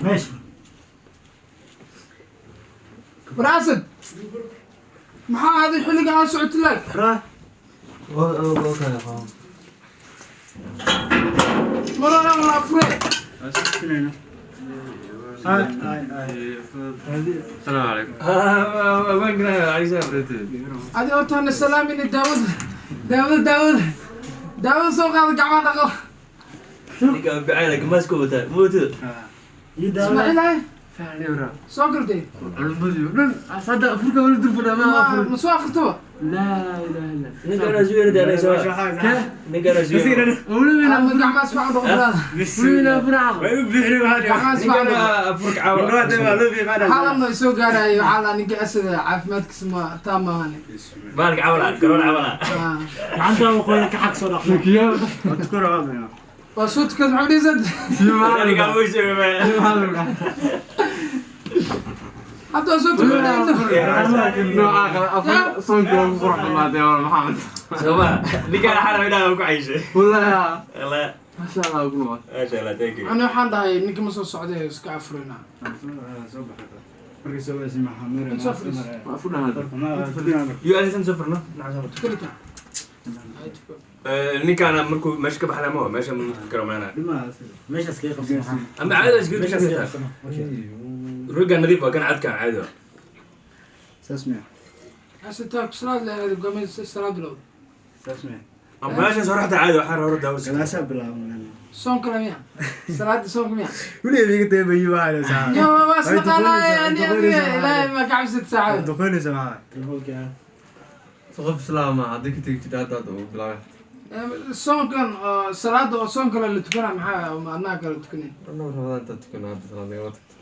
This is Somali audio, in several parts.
Meesha. War Asad, maxaa aaday xilliga aan socoti laag? Marana la afure. السلام عليكم. Adi horta hana salaamini. Daawada, daawada, daawada, daawada soo qaada, gacmaha dhaqo. Ninka bicayla mask wata mooto. Ismaaciil, hay soo galtay. Ma soo afurtaba? Ninka ana sugeyn daanay soo. Ninka ana sugeyn. Ama gacmaha si fiican u dhaqo, brother. Gacmaha si Ninka fiican u dhaqo. ana afurka caawa. Xaaladna soo gaarayo waxaa la ninka Asada caafimaadkiisa ma taa maahane. Baalka cawala, garoon cawala. Gacanta waqooyi ka xag soo dhaqmo. Waa soo tukad, maxaa dhiisad? Ninka wuu sheegay. Hadda waa soo tukad. Soo ma. Ninka ana xaram inaa ku cayshay. Allah. Masha Allah, thank you. Ani waxaan dhahay ninka ma soo socday, iska afurina. You alisan soo furno. Tukalita. Ninkaana markuu meesha ka baxnaa ma meesha ma karo maana. Meeshaas kaga qabsan. Ama caadi iska Meeshaas kaga tukan. qabsan. Ruga nadiif waa kan cadkan caadi waa. Asita salaad la aado gomay salaad bilowd. Ama meesha soo raxda caadi waxaa hore daawo. Soon kale miya? Salaada soonka miya? Yo, waa isnaqaanaaye ani adiga. Ilaahay ma ka cabsid saacada? Qof islaama haddii ka tegi jirta hadda uu bilaabay. Soonkan oo salaada oo soon kale la tukanaa, maxaa ma adnaha kale tukanay? Annagu Ramadaan intaan tukano hadda salaad nagama tagto.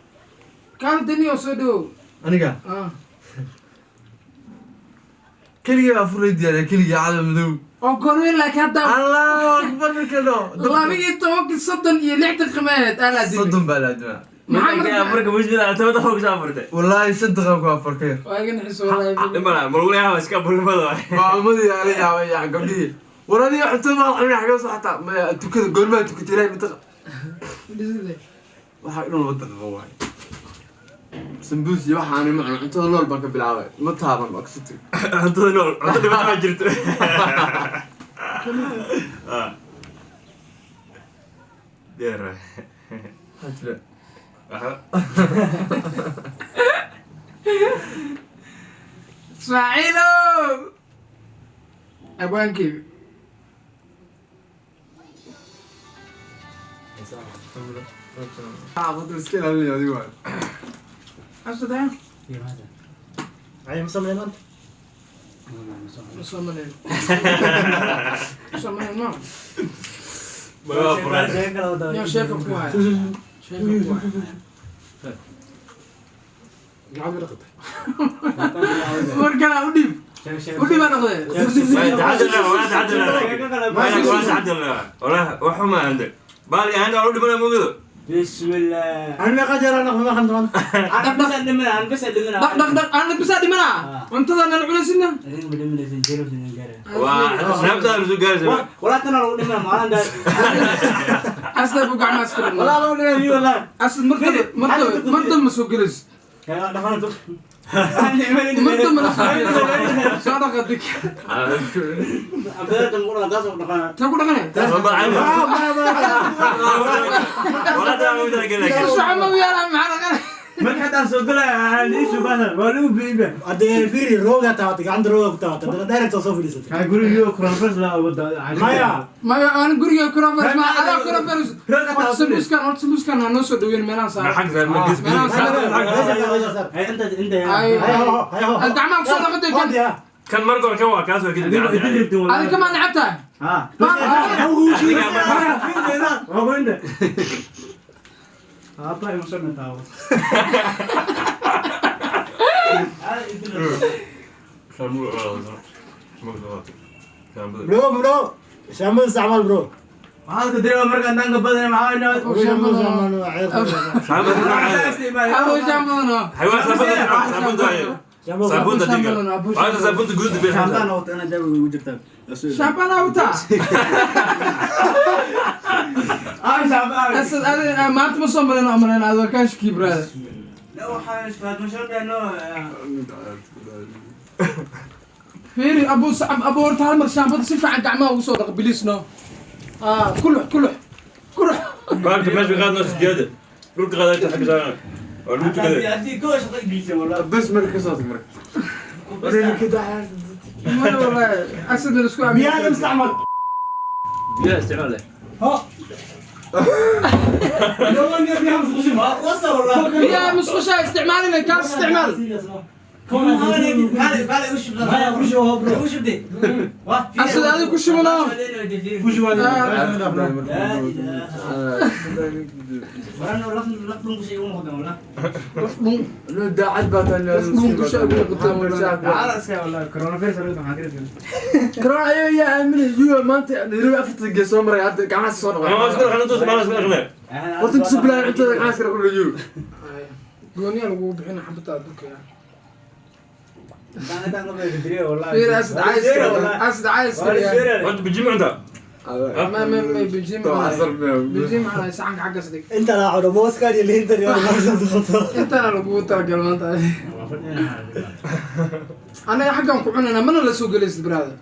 Kaala dani oo soo dhawow. Aniga Ah. keligay baa furay diyaariya, keligay cada madow. Oo goormeen? Laakiin hadda Allahu akbar, marka dho 12:36 daqiiqo aa la adimay. 30 baa la adimaa. Maxaa Ninka marka afurka musmida 10 daqiiqo ku soo afurtay. Wallaahi 5 daqiiqo ku afar ka yar. Waa iga naxiso wallaahi. Dhimana malwalaha iska afurnimada. Waa umadii ala yaabay yaa gabdhihii. War adiga cunto maa cunin, xagee soo xataa maya tukada, goormaa tukatay? Ilaahay mataqa. Dhiside. Waxaa dhan 2 daqiiqo waaye. Sambuus iyo waxaani ma cuno, cuntada nool baan ka bilaabay, ma taaban, waa kasii tagay. Cuntada nool, cunto dhibaato ma jirto. Ah. Deer. Maxaa jira? Waxa Ismaaciilow, abwaankeyga. Ah, hadda iska ilaalinaya adigu waay. Asada. Ay, ma sameyn maanta? Ma soo malayn, ma soo malayn ma. Ma waa furaan. Yo, sheeko ku haya, sheeko ku haya. War kale u dhiib, u dhiib aa noqdee. Waa taxadar leh, waa taxadar leh. Walahi wax xuma عندك. Baalka عندك waa u dhimana mogido. بسم الله. Ani meeqa jeer aan dhaqmo maqan doon? انا بس ادمنا، انا بس ادمنا. Dhaq dhaq dhaq, ana bisaa dhimanaa, cuntada nala cunaysidna. Waa snapchat soo gaaraysa. ولا تنا لو دمنا ما انا. Asad buu gacmaha iska ولا dhaqnaa. لو دمنا والله. Asad, mar dambe, mar dambe ma soo gelayso. يا دخلت. Mar dambe na soo gelayso, soo dhaqa dik. بدأت نقول انا قاصد دخلنا. Tee ku dhaqanay? Wala taa ugu talagalay. Isku soco ma yaala, maxaa dhaqanay? marka haddaan soo galaya liisu badan waa lagu biiba. Hadee fiiri, rooga taatay, gacanta rooga ku taatay, haddana direct oo soo fadhiisatay. Guriga coronavirus la wada. Maya. Maya, aan guriga coronavirus ma adaa coronavirus. Horta sambuuskan, horta sambuuskan ha noo soo dhaweyn, meelahan saaran. Xag saaran, ma ges. Meelahan saaran. انت انت. Ay. Hay ho, hay ho. Gacmaha kusoo dhaqantay kan. Hodiya. Kan marka hore kan waa kaas waa kadib. Adi kamaa necab tahay? ها. ها طيب وصلنا تاو. Bro, bro. Shampoo isticmaal, bro. waxaad ku diray markaan danka badan maxaa inaa Shampoo isticmaal, waa ceeb. Abuu shaambadano. Xaywaan saabuunta. Shampoo. Saabuunta diga. Waa saabuunta guud bixin. shaambaan wata ana daawo ugu jirtaa. Shaambana wataa. Ah, shaambaan. Asad adiga maanta ma soo marin amaleen adoo kaashkii brother. لا waxaan isfaad masharka no. Fiiri Abu Sacab, Abu, horta hal mar shaambada si fiican gacmaha ugu soo dhaq, please. No, ah, kulux kulux kulux. Maanta meesha qaadna sijaada. Dhulka qaadayta xagga saaran. Waa lagu tukaday. Haddii koo shaqo geysan wallah. Bas marka ka soo tag marka. Mana wallahi Asad la isku aamin. Biyaha mustacmal. Biyaha isticmaal leh. Ha. Wasa wallah. Biyaha musqusha isticmaalina, kaas isticmaal. Asad adiga ku shubano. Ku shubano. Daacad baa tan. Corona ayaa yaa aaminay yuwa maanta Nairobi 4 gees soo maray, hadda gacmaha soo Ma dhaqay. isku dhaqan intuus ma isku dhaqan. Horta inta bilaay cuntada gacmaha iska dhaqo yu. Gooniya lagugu bixina xabadtaa durka. Fiiri Asad cayska, Asad cayska. Horta bijim cunta. Ma bijim bijim macnaa saxanka xaggas dhig. Inta la cuno mooskaan iyo liintan iyo Intana lagugu talagal maanta. Anaga xaggan ku cunana, mana la soo gelaysid brother.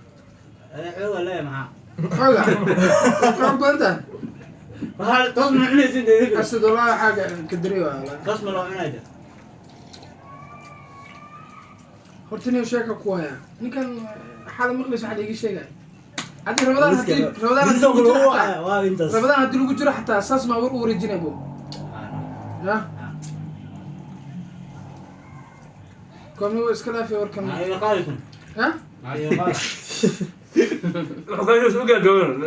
Xooga xoog badan tahay Asad wallahi, xagga kadari waa wallahi. Horta nin sheeka ku haya ninkan xaala maqlis waxa la iiga sheegaya hadii Ramadaan haddii lagu jiro xataa Waa intaas. Ramadaan haddii lagu jiro xataa saas maa war u wareejinay bo ya koobni waa iska dhaafay warkan ya. Wuxuu ka soo gaar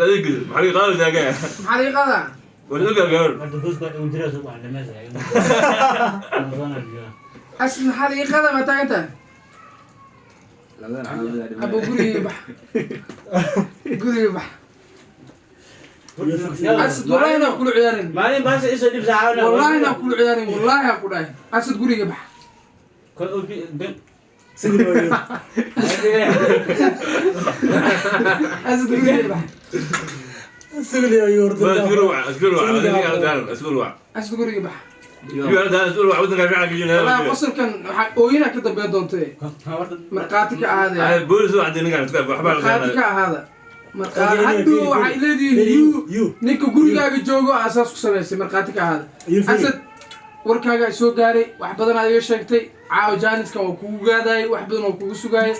adeeg maxaa laga qaadaysaa gaa? Maxaa laga qaadaa? Waa soo gaar. Asad, maxaa laga qaadaa? Ma taagan tahay abo? Gurigii bax, gurigii bax Asad, wallahi inaan kula ciyaarin. Maalin baasha isoo dhib saacada. Wallahi inaan kula ciyaarin, wallahi aan ku dhahay Asad, guriga bax. Sidii loo yiri. Asad, guriga bax. Sidii loo yiri. Isku ruwac, isku ruwac, isku ruwac. Asad, guriga bax. Iyo hada isku ruwac wadanka fiican ka Wallahi jira. Qosolkan waxaa ooyinaa ka dambeyn doonte, markhaati ka ahaadaya. Ay boolis waa ninkan isku waxba la Markhaati ka ahaada, markhaati hadduu waxay leedihiin You. ninka gurigaaga joogo asaas ku samaysay, markhaati ka ahaada. You feel. Asad, warkaaga soo gaaray, wax badan aad iga sheegtay caawa, jaaniskan waa kugu gaadayay, wax badan waa kugu sugaayay,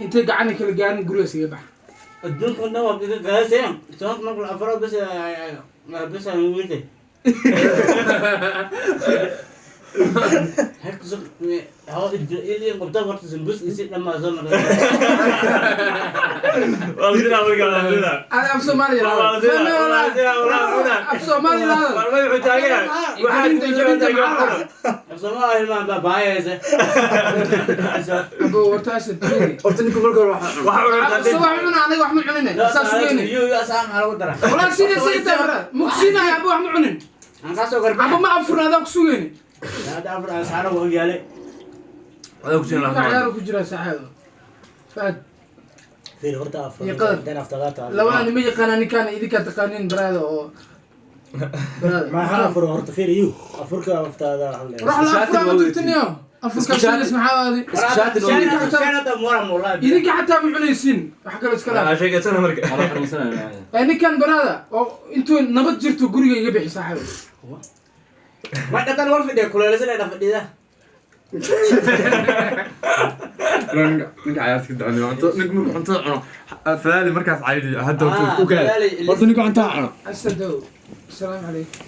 intay gacana kala gaarin gurigaas iga bax. Adduunka dhan waa iga gaaseen sababta marka la afaro bas bas aan wirtay qabta horta sambus isi dhammaa soo maray. Waa la jiraa marka la jiraa. Ada af Soomaaliya laada, af Soomaaliya laada. War ma wuxuu taagan yahay? Waxaa Soomaa hilmaan baa baayaysa. Abo, horta Asad fiiri. Horta ninku marka hore waxa waxa Soo wax cuna, aniga wax ma cunine, saas sugayne. Iyo asaan maxaa lagu daraa? Walaa sida sayta bara mugsiinaya abo, wax ma cunin. Aan kaa soo garba. Abo, ma afurna, adaan ku sugayne. Hadda afar saaro waa yaalay. Adaa ku siin Ninka lahaa. ciyaar ku jira saaxiibo Faad. Fiiri horta afur. Iyo qadar. Dan aftadaata. Labada nima yaqaanaa ninkaan, idinkaa taqaaniin baraada oo baraada. Ma afur horta, fiiri you. Afurka aftaada waxa la Wax la afuraa ma jirtaniyo, afurka shilis maxaa aadi? Idinka xataa ma cunaysiin, wax kale iska dhaaf. Sheegaysana marka. Waa xanuunsanaya. Ee ninkan baraada oo intuu nabad jirto guriga iga bixi saaxiibo. Ma dhaqan war fadhiya kuleelsan ee fadhida. Ninka cayaarta ka dacay cunto, ninku markuu cuntada cuno falaali markaas caydi hadda u kale. Horta ninku cuntada cuno. Asadow, asalaamu calaykum.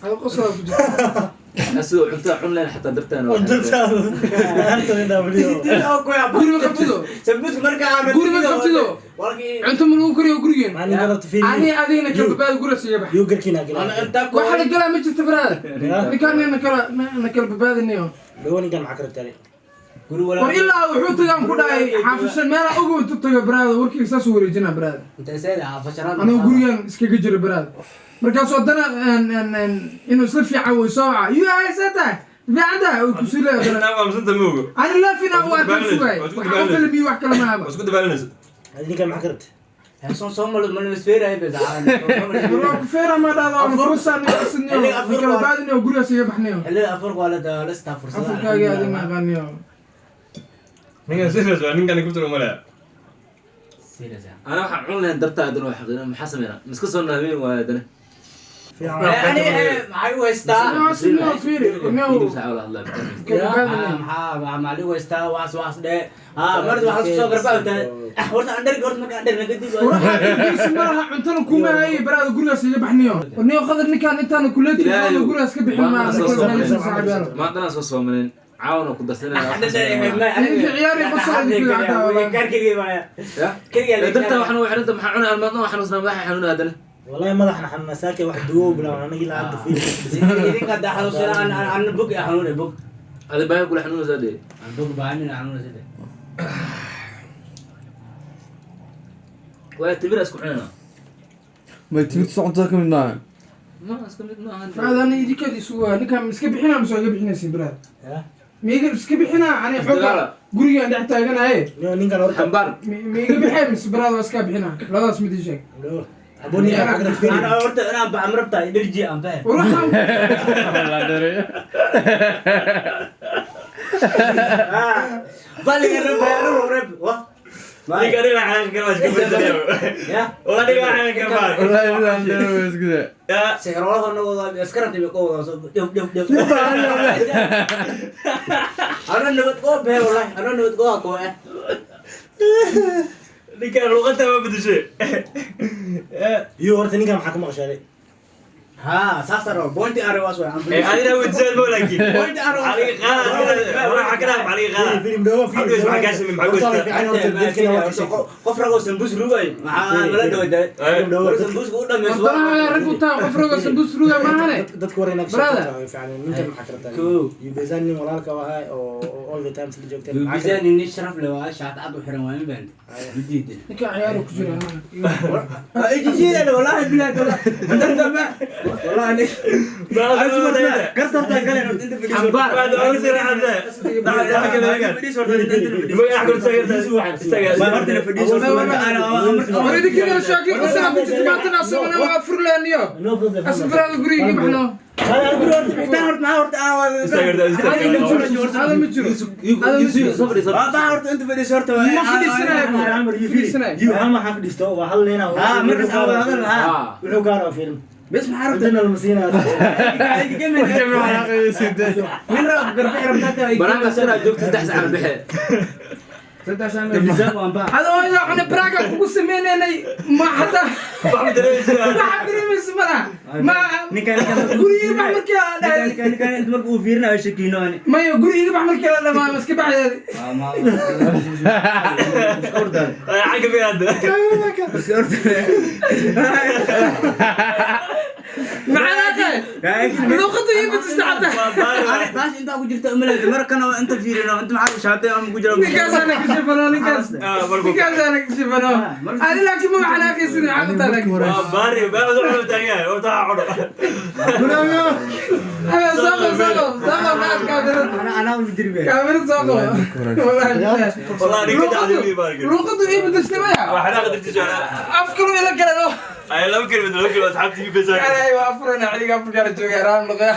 Hada qosolaa ku jirta. Sidoo cuntada cun leen xataa dartaan. Guri ma qabtido. Sambuuska marka aan Guri ma qabtido. Cunto ma lagu kariyo gurigeen? Ani adigna ka badbaado, gurigaas iga bax. Waxa la galaa ma jirto baraada, ninkaan na kala badbaadinayo. War ilaa wuxuu tagaan ku dhahay xaafishan meelaa ogow intuu tago baraada, warkayga saas u wareejinaa baraada. Anigu gurigan iskaga jiro baraada, markaasuu haddana inuu isla fiican way soo waca, yu haysaa tahay, fiican tahay oo kusii leeyahay haddana. Waa masanta moogo. Ani laafina waa tan sugaay, waxa u kalamiyo wax kale maahaba. Waa isku dabaalinaysa. Soon soo mal mal masfeeraay bas. War ku feera ma dhahdo ama fursan iyo sidniyo kala baadiniyo gurigaas iga baxniyo. Xillada afurka waa la istaa fursada. Afurkaaga adi ma aqaaniyo. Ninkan serious waa ninkan ku tiro malaya. Serious ah. Ana waxaan cun lahayn dartaa haddana waa xaqiiqo maxaa sameynaa miska soo naameen waayo haddana. Ani maxay u haystaa? Sidniyo fiiri niyo. Hilib sax wala hadlaa. Kala baadiniyo. Maxaa maxaa u haystaa waas waas dhee. Marad waxaa soo garbaawtaa. Horta aan dherg horta markaan aan dhergna kadib. Warxaa malaha cuntana kuma haye baraada gurigaas iga baxniyo. Niyo qadar ninkaan intaana kuleeti gurigaas ka bixin ma Maantana soo soomaneen caawna ku darsanayna. Dartaa waxaan u xiranta maxaa cunaa maantana waxaan xanuunsanaa madaxa xanuunaa haddana. والله مدحنا حنا ساكي واحد دوب لو انا جيل عبد فيه Idinka hadda xanuunsanaa aan bog xanuunay bog. Adi baahi kula xanuunaysaa dee. Aan bog baahnina xanuunaysaa. Waa timir isku cunayna. Ma timirta socontada ka mid maaha. Ma iska mid maahan. Faada ani idinkeed isugu waa ninkaan iska bixinaa mise waa iga bixinaysin baraad miiga iska bixinaa ani xooga gurigaan dhex taaganaye. Ninkan horta Xambaar. Miiga bixee mise baraad waa iska bixinaa labadaas mid ii sheeg. ابوني اقدر فيه. Ana horta inaan bax marabtaa dherji aan bax. War waxaan Baliga rabaa anu rab wa. Ninkan dhinaca xanaaqi kara waa iska bedelayo. Ya. Wallah ninkan xanaaqi kara baa. Wallahi billahi la isku day. Ya. Sixirolaha nagooda askarta bay ka wadaan soo dhow dhow dhow. Ana nabad qoo bee wallahi ana nabad qoo ko eh. Ninkan luqadda ma bedeshay. يو horta ninkan maxaa ka maqashay? Ha saas aro point aro was way. Adina weydiisaan mo laakiin. Point aro. Adiga qaada waxa ka dhaaf adiga qaada. Filim dhow filim. Cabdi maxaa kaa sameeyay maxaa Horta goystaa? fiican horta dadkina waa ka sheekay. Qof rago sambuus rugay maxaa nala dhawaa. Filim dhow Sambuuska u dhameys Wardanaha rag u taa qof roga sanduus ruga maahane. Dadka war inaad Brother. sheegto fiican ninkan maxaa ka rabtaa? Kow. You bezan nin walaalka wahay oo all the times la joogteen. Miisaan ini sharaf leh waa shaat cad u xiran waa in baan. Diiday. Ninkaan ciyaaru ku jira. Ijijiidana wallahi billahi wallahi. Wallahi ni. Gartarta galeen inta fadhiiso. Xambaar. War idinkiina shaakir qasana ku jirta maantana soomana waa furlaaniyo. No problem. As baraada guriga iga baxno. Hada ma jiro hada ma jiro. Yusuf soo fadhiiso. Ma fadhiisanayo. Fadhiisanayo. You hal ma fadhiisto waa hal leena. Wuxuu ka rabaa film. بس ما عرفت Cuntada lama siinayo. من رأى قربي ربنا Banaanka askar aad joogto 3 saac bixe. Hada oo ilaa cuna baraaga kugu sameynaynay ma xataa waxa dareemaysa malaha. Ma guriga bax markii la dhahay. Maya guriga bax markii la dhamaa iska baxdeed. Macnaa qay. Luqadu iyo batista xataa. Ninkaas ana kashifano ninkaas. Ninkaas ana kashifano. Ani laakiin ma xanaaqaysin waxaa ku tahay laakiin. Soo qabo soo qabo soo qabo naas kaamirad. Kaamirad soo qabo. Wallahi billahi. Luqadu iyo batista maya. Afkalu ila kale. Ay laba kelmad laba kelmad asxaabtii Ay waa afurana xiliga afurkaana jooga raam luqaya.